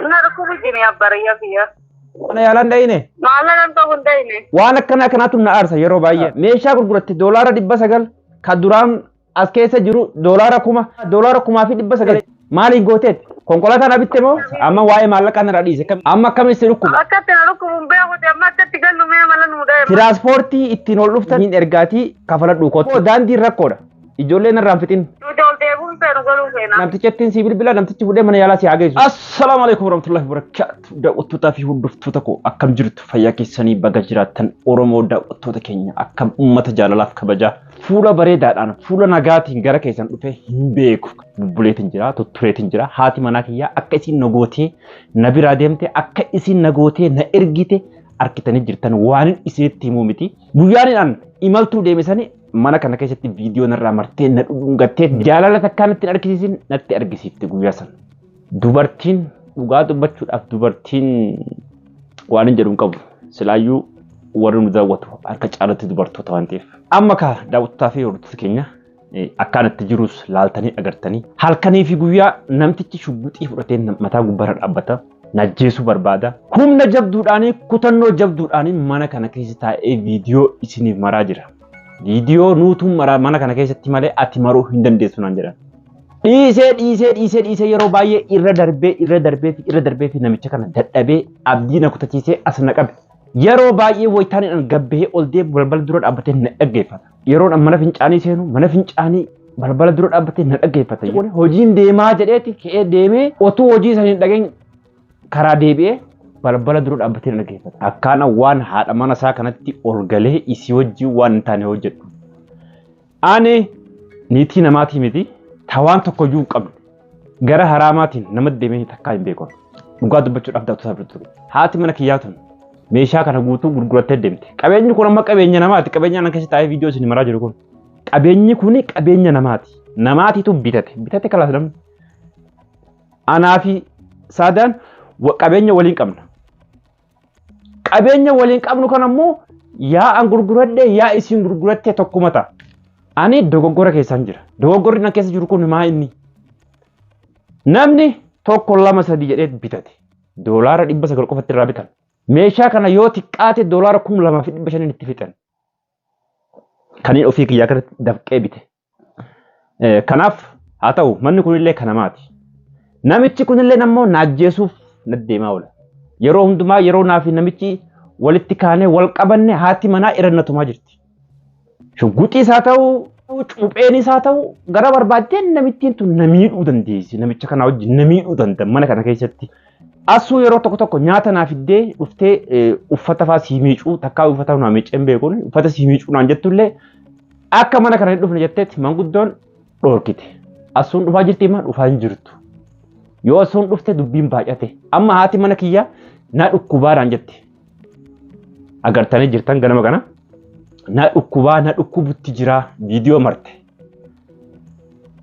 Na dhukkubu jini abbarayyaa kiyya. Mana yaalaan dhayine. Maallaqa qabu hin dhayine. Waan akkanaa kanaatu na aarsa yeroo baay'ee. Meeshaa gurguratte $900 kan duraan as keessa jiru $1000 $1900 maaliin gooteet? Konkolaataa na bitte moo? Amma waa'ee maallaqaa narraa dhiise. Amma akkamitti si dhukkuba? Akkatti na dhukkubu hin beekuti amma akkatti gallu mee mala nuu dhaye. Tiraanspoortii ittiin ol dhuftan hin ergaatii kafaladhu kottu. Daandiin rakkoodha. Ijoolleen irraa hin fixin. Nuti ol deebi'uun feenu galuu feena. Namticha ittiin si bilbila namtichi fuudhee mana yaalaa si haa geessu. Assalaamu alaikum warahmatullahi wabarakatuh. Daawwattootaa fi hordoftoota koo akkam jirtu fayyaa keessanii baga jiraattan Oromoo daawwattoota keenya akkam uummata jaalalaaf kabajaa fuula bareedaadhaan fuula nagaatiin gara keessan dhufee hin beeku. Bubbuleetiin jira tuttureetiin jira haati manaa kiyyaa akka isiin na gootee na biraa deemte akka isiin na gootee na ergite argitanii jirtan waan isinitti himuu miti. Guyyaan imaltuu deeme sani mana kana keessatti viidiyoo narraa martee na dhungattee jaalala takkaa natti hin argisiisin natti argisiifte guyyaa sana. Dubartiin dhugaa dubbachuudhaaf dubartiin waan hin jedhu hin qabu. Silaayyuu warri nu daawwatu harka caalatti dubartoota waan ta'eef. Amma kaa daawwattootaa fi hordoftoota keenya akkaan itti jirus laaltanii agartanii halkanii fi guyyaa namtichi shugguxii fudhatee mataa gubbaarra dhaabbata. Najjeesuu barbaada. Humna jabduudhaanii kutannoo jabduudhaanii mana kana keessa taa'ee viidiyoo isiniif maraa jira. Viidiyoo nuutuun maraa mana kana keessatti malee ati maruu hin dandeessu naan jedhan. Dhiisee dhiisee dhiisee dhiisee yeroo baay'ee irra darbee irra darbee fi irra darbee fi namicha kana dadhabee abdii na kutachiisee as na qabe. Yeroo baay'ee wayitaan an gabbee ol deemu balbala dura dhaabbatee na dhaggeeffata. Yeroon an mana fincaanii seenu mana fincaanii balbala dura dhaabbatee na dhaggeeffata. Hojiin deemaa jedheeti ka'ee deemee otuu hojii sana hin dhageen karaa deebi'ee balbala dura dhaabbatee na dhaggeeffata. Akkaan waan haadha mana isaa kanatti ol galee isii wajjin waan hin taane hojjedhu. Ani niitii namaatii miti tawaan tokko iyyuu hin qabne gara haraamaatiin namatti deemee takkaa hin beeku. Dhugaa dubbachuudhaaf daawwattoota bira ture. Haati mana kiyyaa tun meeshaa kana guutuu gurgurattee deemte. Qabeenyi kun amma qabeenya namaati. Qabeenya ana keessa taa'ee viidiyoo isin maraa jiru kun. Qabeenyi kun qabeenya namaati. Namaatiitu bitate. Bitate kalaas namni. Anaa fi Saadaan qabeenya waliin qabna. Qabeenya waliin qabnu kan ammoo yaa an gurguradhe yaa isin gurguratte tokkuma ta'a. Ani dogoggora keessaan jira. Dogoggorri na keessa jiru kun maa inni? Namni 1 2 3 jedhee bitate. $900 qofatti irraa bitan. Meeshaa kana yoo xiqqaate $2500 itti fixan. Kan inni ofii kiyyaa kanatti dafqee bite. Kanaaf haa ta'u manni kunillee kan namaati. Namichi kunillee ammoo na ajjeesuuf na deemaa oola. Yeroo hundumaa yeroo naa fi namichi walitti kaanee wal qabanne haati manaa irra na tumaa jirti. Shugguxiis haa ta'u cuupheenis haa ta'u gara barbaaddeen namittiin tun na miidhuu dandeessi. Namicha kana wajjin na miidhuu danda'a mana kana keessatti. Asuu yeroo tokko tokko nyaata naa fiddee dhuftee uffata fa'aa sii miicuu takkaa uffata naa miicee hin beekuun uffata sii miicuu naan jettullee akka mana kana hin dhufne jetteetti manguddoon dhorkite. Asuun dhufaa jirti maa dhufaa hin jirtu. Yoo asuun dhufte dubbiin baay'ate. Amma haati mana kiyyaa na dhukkubaa naan jette. Agartanii jirtan ganama kana na dhukkubaa na dhukkubutti jira viidiyoo marte.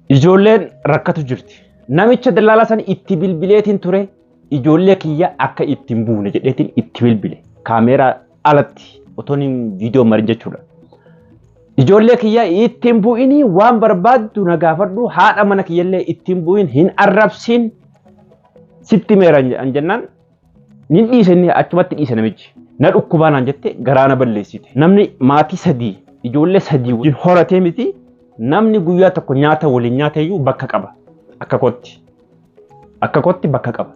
Ijoolleen rakkatu jirti. Namicha dallaalaa san itti bilbileetiin ture ijoollee kiyya akka itti hin buune jedheetiin itti bilbile. Kaameeraa alatti otoon viidiyoo marin jechuudha. Ijoollee kiyya itti hin bu'inii waan barbaaddu na gaafadhu haadha mana kiyyallee itti hin bu'in hin arrabsiin sitti meera an jennaan ni dhiise inni achumatti dhiise namichi. Na dhukkubaa naan jette garaa na balleessite. Namni maatii 3 ijoollee 3 wajjin horatee miti namni guyyaa tokko nyaata waliin nyaate iyyuu bakka qaba. Akka kootti. Akka kootti bakka qaba.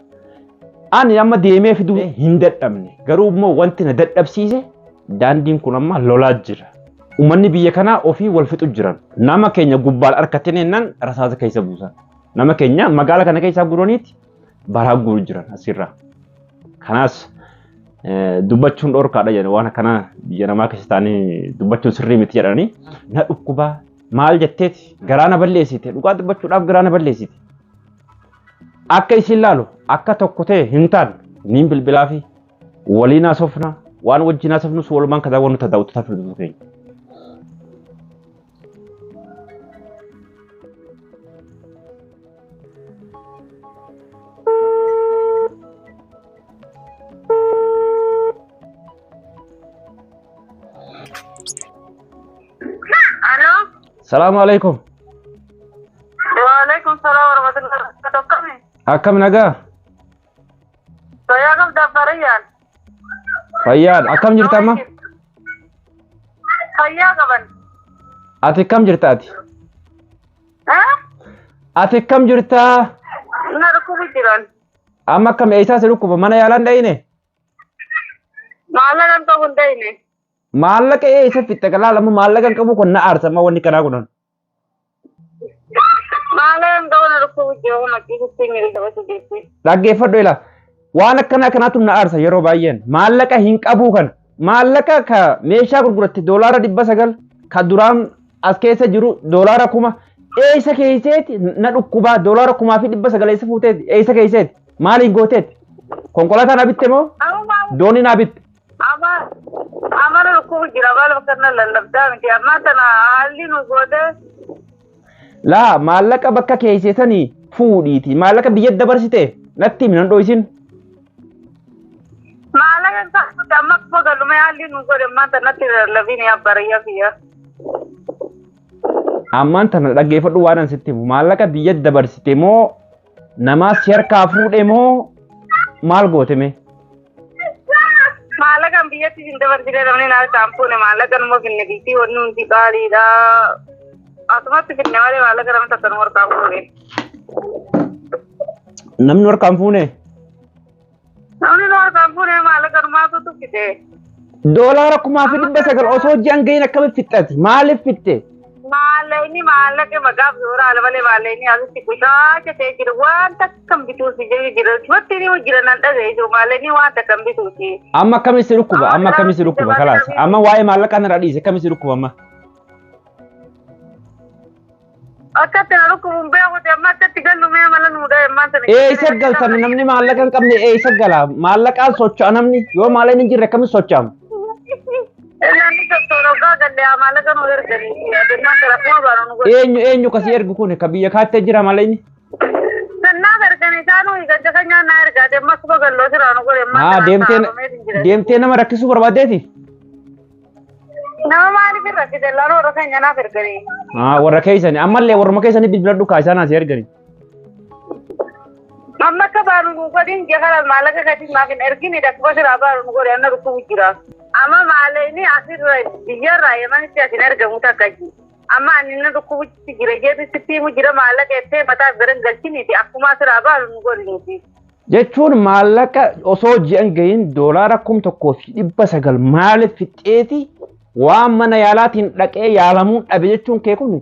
Ani amma deemee fiduu hin dadhabne. Garuu immoo wanti na dadhabsiise daandiin kun amma lolaa jira. Uummanni biyya kanaa ofii wal fixu jiran. Nama keenya gubbaan harkateen jennaan rasaasa keessa buusan. Nama keenya magaala kana keessaa guraniiti baraa guuru jiran asirraa. Kanaas dubbachuun dhorkaadha jedhan waan akkanaa biyya namaa keessa taa'anii dubbachuun sirrii miti jedhanii na dhukkubaa maal jetteeti garaa na balleessite dhugaa dubbachuudhaaf garaa na balleessite. Akka isin laalu akka tokko ta'e hin taane niin bilbilaa fi waliin haasofna waan wajjin haasofnus walumaan kataa waan nuti daawwattoota fi hordoftoota keenya. Aloo. Salaamu alaikum. Waalaikum salaam warahmatullahi wabarakatuh. Akkami? Akkam nagaa? Fayyaa qabda Abbaarayyaan. Fayyaan akkam jirta amma? Fayyaa qaban. Ati akkam jirta ati? Ati akkam jirta? Na dhukkubu jiran. Amma akkam eessaa si dhukkuba mana yaalaan dhayine? Maallaqa hin qabu hin dhayine. Maallaqa eessa fixxe galaa lama maallaqa hin qabu kun na aarsa amma wanni kanaa kunan. Maallaqa hin qabu na dhukkubu jira kun akkasitti miidhagsu jechuudha. Dhaggeeffadhu ilaa waan akkana akkanaatu na aarsa yeroo baay'een maallaqa hin qabu kana maallaqa ka meeshaa gurguratte $900 ka duraan as keessa jiru $10,000 eessa keesseeti na dhukkubaa $1,900 eessa fuuteeti eessa keesseeti maaliin gooteeti konkolaataa na bitte moo doonii na bitte. Amma na dhukkubu jira maal bakka na lallabdaa miti amma tana haalli nu goote. Laa maallaqa bakka keesseetanii fuudhiiti maallaqa biyya dabarsite natti himi nan dho'isin. Maallaqa hin qabu amma akkuma galumee haalli nu godhe ammaan tanatti lallabiin abbarayyaa fiyya. Ammaan tana dhaggeeffadhu waan an sitti himu maallaqa biyya dabarsite moo namaa si harkaa fuudhe moo maal goote mee? Maallaqaan biyyatti hin dabarsine namni na harkaan fuune maallaqaan immoo finne biitii wanni hundi qaaliidha. Asumatti finne malee maallaqa namni takka nu harkaan fuune. Namni harkaan fuune? Namni nu harkaan fuune maallaqa numaatu tuffite. $1,900 osoo ji'an gahin akkamitti fixxati? Maaliif fixxe? Maallaqni maallaqa maqaaf suuraa ala malee maallaqni asitti qushaacha ta'ee jira waan takka hin bituusi jira wanti inni jira nan dhaga'ee jiru maallaqni waan takka hin bituusi. Amma akkamitti si dhukkuba? Amma akkamitti si dhukkuba? Kalaas amma waa'ee maallaqaa narraa dhiise akkamitti si dhukkuba amma? Akkatti na dhukkubu hin beekuti amma akkatti gallu mee mala nuu dha'e ammaan sana. Eessa galtan namni maallaqa hin qabne eessa gala? Maallaqaan socho'a namni yoo maallaqni hin jirre akkamitti socho'ama? Namni socho'aa galle maallaqa nu erganii addunyaa kana kuma baanu nu godhe. Eenyu eenyu kasii ergu kun ka biyya kaattee jira maallaqni? Sannaaf erganii isaanuu ganja kan nyaannaa ergaate amma akkuma galloo siraa nu godhe Haa deemtee nama rakkisuu barbaaddeeti? Nama maaliif hin rakkise laan warra keenya naaf erganii. Haa warra keessanii ammallee warruma keessanii bilbiladhu kaa isaan asii erganii. Amma akka baanu nu godhin jekala maallaqa gatii maaf hin ergini akkuma siraa baanu nu godhe anna dhukkubu jira. Amma maallaqni asirra biyyarraa yemanitti asin argamu takka ji. Amma ani na dhukkubutti jira jeetu sitti himu jira maallaqa ettee mataa garan galchiniiti akkuma asiraa baanu nu godhiniiti. Jechuun maallaqa osoo ji'an gahin $1,900 maaliif fixxeeti waan mana yaalaatiin dhaqee yaalamuu dhabe jechuun kee kun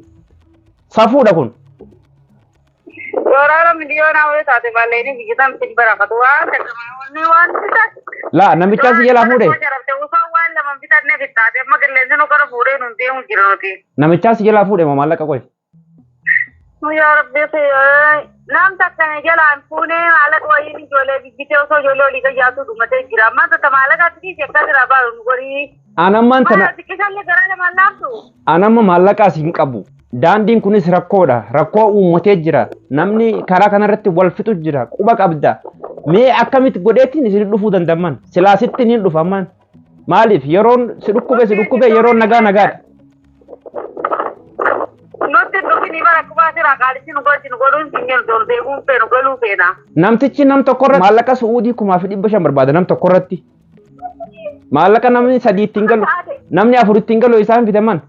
safuudha kun. Doolaara miliyoonaa wayii taate maallaqni biyya tan ittiin barakatu waan takka waan Laa namichaa si jalaa fuudhe. Waan lama bitannee fixaate amma qilleensi nu gara fuudhee nu deemu jira nuti. Namichaa si jalaa fuudhe moo maallaqa qoy? Yaa Rabbi nam takka jalaan fuunee maallaqa wayii ijoollee biyyitee osoo ijoollee olii gayyaatu dhumatee jira. Amma takka maallaqa ati akka jira baalu nu godhii. Anammaan tana. Xiqqisaallee garaa lamaan laaftu. Anamma maallaqaas hin qabu. Daandiin kunis rakkoodha. Rakkoo uummatee jira. Namni karaa kanarratti wal fixu jira. Quba qabda. Mee akkamitti godheetiin isin dhufuu danda'aman? Silaa sitti niin dhufa ammaan. Maaliif yeroon si dhukkube yeroon nagaa nagaadha. Nutti dhufini bara akkuma asirraa qaalichi nu godhi nu godhuun hin jiru ol deemuun feenu galuu feena. Namtichi nam tokkorratti maallaqa Su'uudii 5,500 barbaada nam tokkorratti. Maallaqa namni sadii ittiin galu namni afur ittiin galu isaan fitaman.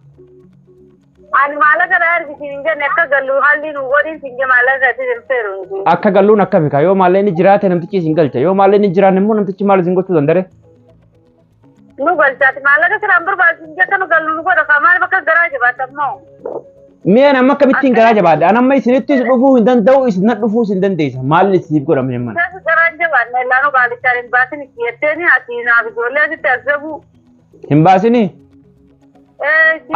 Ani maallaqa na ergisiin hin jenne akka gallu haalli nu godhin hin jenne maallaqa itti hin feeru. Akka galluun akkami kaa yoo maallaqni jiraate namtichi isin galcha yoo maallaqni jiraanne immoo namtichi maal isin gochuu danda'e? Nu galchaati maallaqa siraan barbaachisu hin jette nu gallu nu godha kaa maal bakka garaa jabaata ammoo. Mi'a nama akkamittiin garaa jabaadha. An amma isinittis dhufuu hin danda'u isin na dhufuus hin dandeessa. Maalli isiniif godhame mana? Garaan jabaanne laanu qaalichaan hin baasin itti jetteeni ati naaf ijoollee asitti as gabu. Hin baasinii?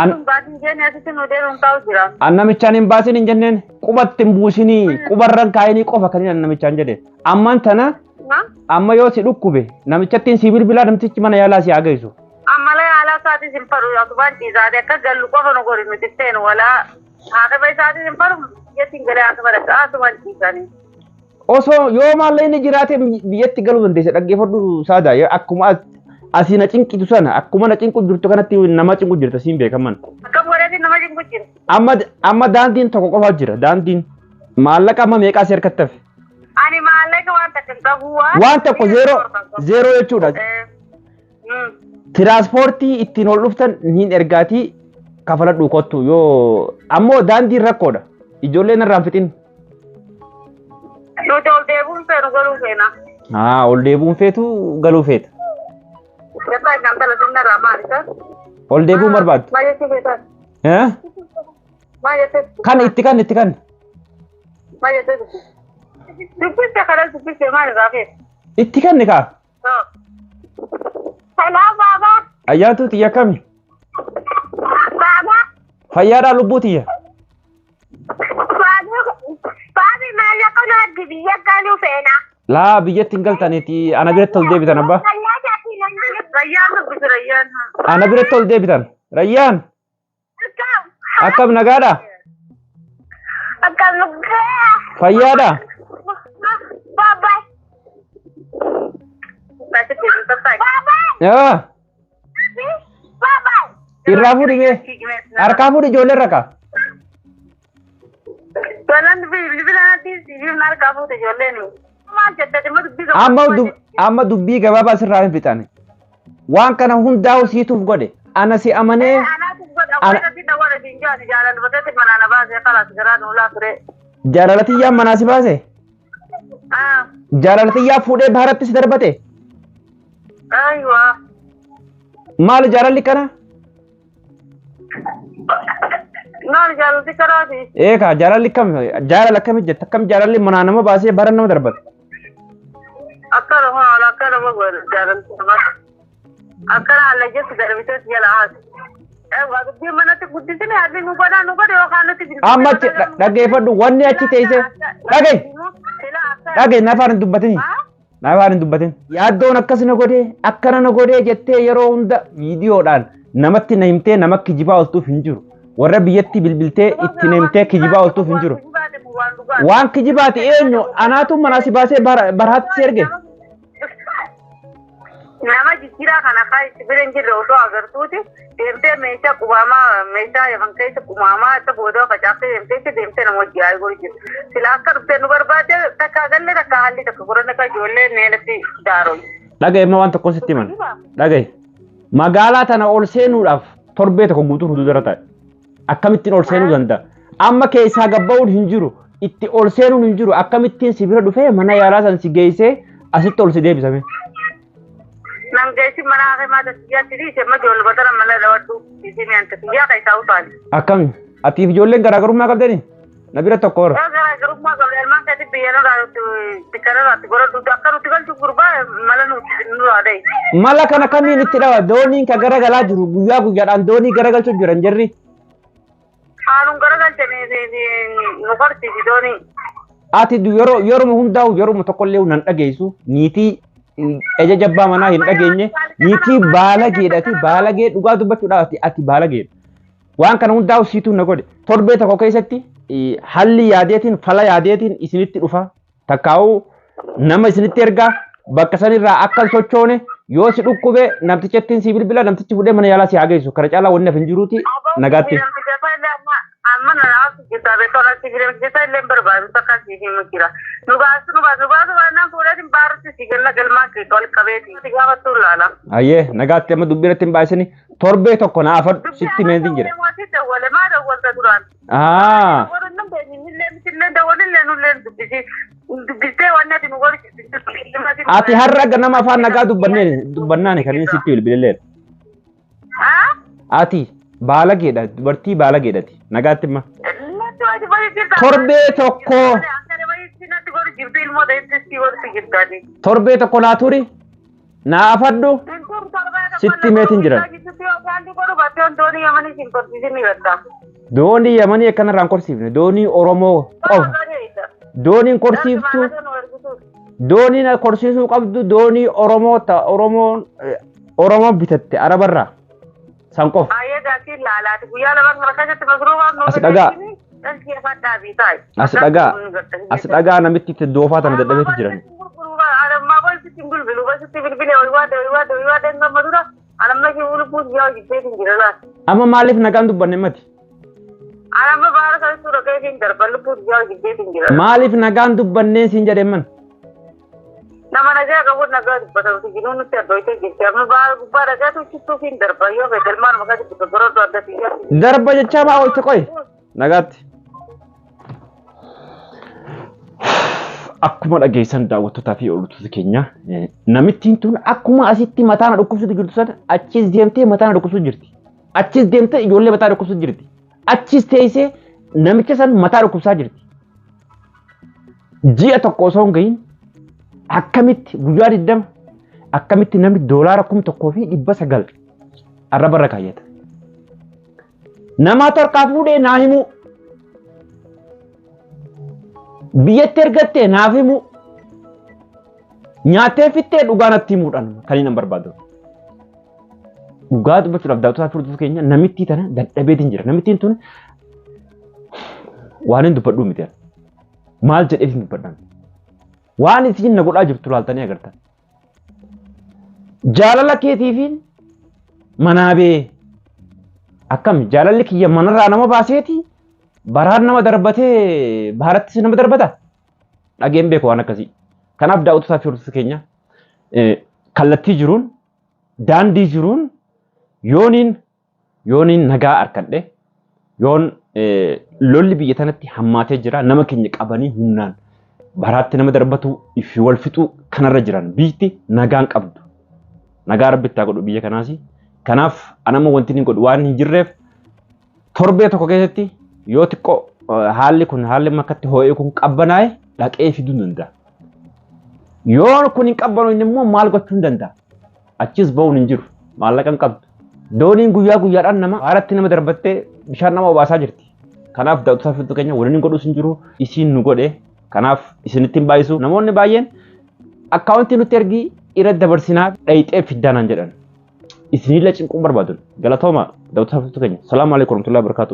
Hin baasin jennee asitti nu deemuun taa'u jira. An namichaan hin baasin hin jenneen qubatti hin buusinii qubarran kaayinii qofa kan inni namichaan jedhe. Ammaan tana amma yoo si dhukkube namichattiin si bilbilaa namtichi mana yaalaa si haa geessu. Ammallee haala isaatis hin faru utubaan ciisaate akka gallu qofa nu godhi nuti seenu walaa haakima isaatis hin faru biyyatti galee haakima dhaqaa utubaan ciisanii. Osoo yoo maallaqni jiraate biyyatti galuu dandeessa dhaggeeffadhu saada akkuma asii na cinqitu sana akkuma na cinqu jirtu kanatti nama cinqu jirta siin beekaman. Akkam godheetiin nama cinqu jira. Amma daandiin tokko qofa jira daandiin maallaqa amma meeqaa si harkatti hafe? Ani maallaqa waan takka hin qabu waan. Waan tokko zeeroo zeeroo jechuudha. Tiraanspoortii ittiin ol dhuftan hin ergaatii kafaladhu kottu yoo ammoo daandiin rakkoodha. Ijoolleen irraa hin fixin. Nuti ol deebuun feenu galuu feena. Haa ol deebuun feetu galuu feeta. Gataa kan tala sinna irraa maal isa? Ol deebuun barbaaddu. Maal jechuu feetan? Eh? Maal jettee? Kan itti kan itti kan. Maal jettee dubbi? Dubbiste kanas dubbiste maal irraa feeta? Itti kanni kaa. Hello baaba. Ayyaantuu tiyya akkami? Baaba. Fayyaadhaa lubbuu tiyya. Baabi maallaqa nu addi biyya galuu feena. Laa biyyatti hin galtaniiti ana biratti ol deebitan abbaa. Rayyaan dubbisi rayyaan. Ana biratti ol deebitan. Rayyaan akkam nagaadha? Akkam Fayyaadha? Baba. Baba. Yaa Baba. irraa fuudhi mee. Harkaa fuudhi ijoollee irra kaa. Balaan bilbilaatti sibiilni harkaa fuute ijoolleen. Maal jette dhimma dubbii Amma amma dubbii gabaabaa asirraa hin fixane. Waan kana hundaa'u siituuf godhe. Ana si amanee Anaatu godha waan ati dawwala siin jaati jaalalbatatti manaa na baasee kalaas garaa nuulaa ture. Jaalala tiyyaan manaa si baase. Jaalala tiyyaa fuudhee baharatti si darbate. Aywa. Maali jaalalli kana? Maal jaalalti karaati? Eegaa jaalalli kam jaalala akkami jetta akkam jaalalli manaa nama baasee bara nama darbate. Akkana hola akkana godha jaalalti nama. Akkana haala jettu darbitees jala haati. Ewa dubbii manatti guddisine haalli nu godhaa nu godhe yookaan nuti Amma achi dhaggeeffadhu wanni achi teessee dhaga'i dhaga'i na afaan hin dubbatini. Na afaan hin dubbatin. Yaaddoon akkas na godhee akkana na godhee jettee yeroo hunda viidiyoodhaan namatti na himtee nama kijibaa ooltuuf hin jiru. Warra biyyatti bilbiltee itti na himtee kijibaa ooltuuf hin jiru. Waan kijibaati eenyu anaatu manaa si baasee baraatti si erge. Nama jijjiiraa kana kaa itti bira hin jirre osoo agartuuti deemtee meeshaa qubaamaa meeshaa yafan keessa qubaamaa isa booda facaaftee deemtee deemtee nama hojii haa godhu jiru. Sila akka dhuftee nu barbaadde takka galle takka haalli takka qoranne ka ijoollee neelatti daaroyi. Dhaga'i amma waan tokko sitti himan. Dhaga'i. Magaalaa tana ol seenuudhaaf torbee tokko guutuu huduudara taa'e. Akkamittiin ol seenuu danda'a? Amma keessaa gabba'uun hin jiru. Itti ol seenuun hin jiru. Akkamittiin si bira dhufee mana yaalaa san si geessee asitti ol si deebisame. Nan geessi mana hafe maata siyyaa sidii ishee ma ijoollee batara mala dawadhu isii mi'anta siyyaa keessaa utaali. Akkami? Atiif ijoolleen garaagarummaa qabdanii? Na bira tokko hora. Yoo garaagarummaa qabde ilmaan keetti biyya nurraa bikka nurraatti godhadhu akka nuti galchu gurbaa mala nuti nurraa dhayi. Mala kana kamiin itti dhawa? Dooniin ka garagalaa jiru guyyaa guyyaadhaan doonii garagalchuu jiran jarri. Haaluun garagalchanii nu korsiisi doonii. Ati yeroo yeruma hundaa'u yeruma tokkollee nan dhageessu niitii ija jabbaa manaa hin dhageenye niitii baalageedhati baalagee dhugaa dubbachuudhaaf ati baalageedha. Waan kana hundaa'u siitu na godhe. Torbee tokko keessatti halli yaadeetiin fala yaadeetiin isinitti dhufa. Takkaa'uu nama isinitti ergaa bakka sanirraa akka hin sochoone yoo si dhukkube namtichattiin si bilbila namtichi fuudhee mana yaalaa si haa geessu. Kana caalaa wanni hafe hin jiruuti nagaatti. Amma na naasu jirta beektoon asii filamsiisa illee barbaadu takka siif himu jira. Nu baasu nu baasu nu baasu baannaan fuudheetiin baarutti si ganna galmaa kee ol qabeeti. Si gaafattuu laala. Ayyee nagaatti amma dubbii irratti hin baay'isini torbee tokko na afadhu sitti meentiin jira. Dawwaltee dawwale maa dawwalta duraan. Aa ati har'a ganama afaan nagaa dubbanneen dubbannaani kan inni sitti bilbileera. Ati baalageedha dubartii baalageedhati nagaatti imma. Torbee tokko torbee tokko naa turi naa afadhu sitti meetiin jiran. Doonii Yamanii akkanarraa hin korsiifne doonii Oromoo qofa. Dooniin korsiiftu dooniin korsiisuu qabdu doonii Oromoo ta Oromoon Oromoon bitatte Arabarraa san qofa. As dhagaa. As dhagaa. As dhagaa namitti itti doofaa tana dadhabeetu jiran. Amma maaliif nagaan dubbanne mati? Maaliif nagaan dubbannee siin jedhee man? Nama nagaa qabu nagaa dubbata nuti jiruun nutti addooytee jirti. Amma gubbaa dhagaatu chittuu fi hin darba yoo fedhe ilmaan maqaa dubbata borodoo adda xiyyaatti. Darba jechaa maa oolte qoy nagaatti. Akkuma dhageessan daawwattootaa fi hordoftoota keenya namittiin tun akkuma asitti mataa na dhukkubsuutu jirtu sana achis deemtee mataa na dhukkubsuutu jirti. Achis deemtee ijoollee mataa dhukkubsuutu jirti. Achis teessee namicha san mataa dhukkubsaa jirti. Ji'a tokko osoo hin gahin akkamitti guyyaa 20 akkamitti namni doolaara 1900 arraba irra kaayyata. Namaatu harkaa fuudhee naa himuu. Biyyatti ergattee naaf himuu. Nyaattee fittee dhugaa natti himuudhaan kan inni barbaadu. Dhugaa dubbachuudhaaf daawwattoota fi hordoftoota keenya namittii tana dadhabeetiin jira. Namittiin tun waan hin dubbadhuu miti. Maal jedhee hin dubbadhan. Waan isiin na godhaa jirtu laaltanii agartan. Jaalala keetiifiin manaa bee akkam jaalalli kiyya manarraa nama baaseeti baraan nama darbatee baarattis nama darbata dhageen beeku waan akkasii. Kanaaf daawwattoota fi hordoftoota keenya kallattii jiruun daandii jiruun yooniin yooniin nagaa arkadhe yoon lolli biyya tanatti hammaatee jira nama keenya qabanii humnaan baraatti nama darbatu fi wal fixuu kanarra jiran biyyi nagaan qabdu. Nagaa rabbi itti haa godhu biyya kanaas. Kanaaf anamma wanti inni godhu waan hin jirreef torbee tokko keessatti yoo xiqqoo haalli kun haalli makkatti ho'ee kun qabbanaa'e dhaqee fiduu hin danda'a. Yoo kun hin qabbanoofne immoo maal gochuu hin danda'a? Achis ba'uun hin jiru. Maallaqa hin qabdu. Dooniin guyyaa guyyaadhaan nama haaratti nama darbattee bishaan nama obaasaa jirti. Kanaaf daawwattoota fiduu keenya waliin godhus hin jiru. Isiin nu godhe. Kanaaf isinitti hin baay'isu. Namoonni baay'een akkaawuntii nutti ergii irra dabarsinaa dhayixee fiddaanaan jedhan. Isinillee cinquun barbaadu. Galatooma daawwattoota fiduu keenya. Salaamu alaikum warahmatullahi wabarakatuh.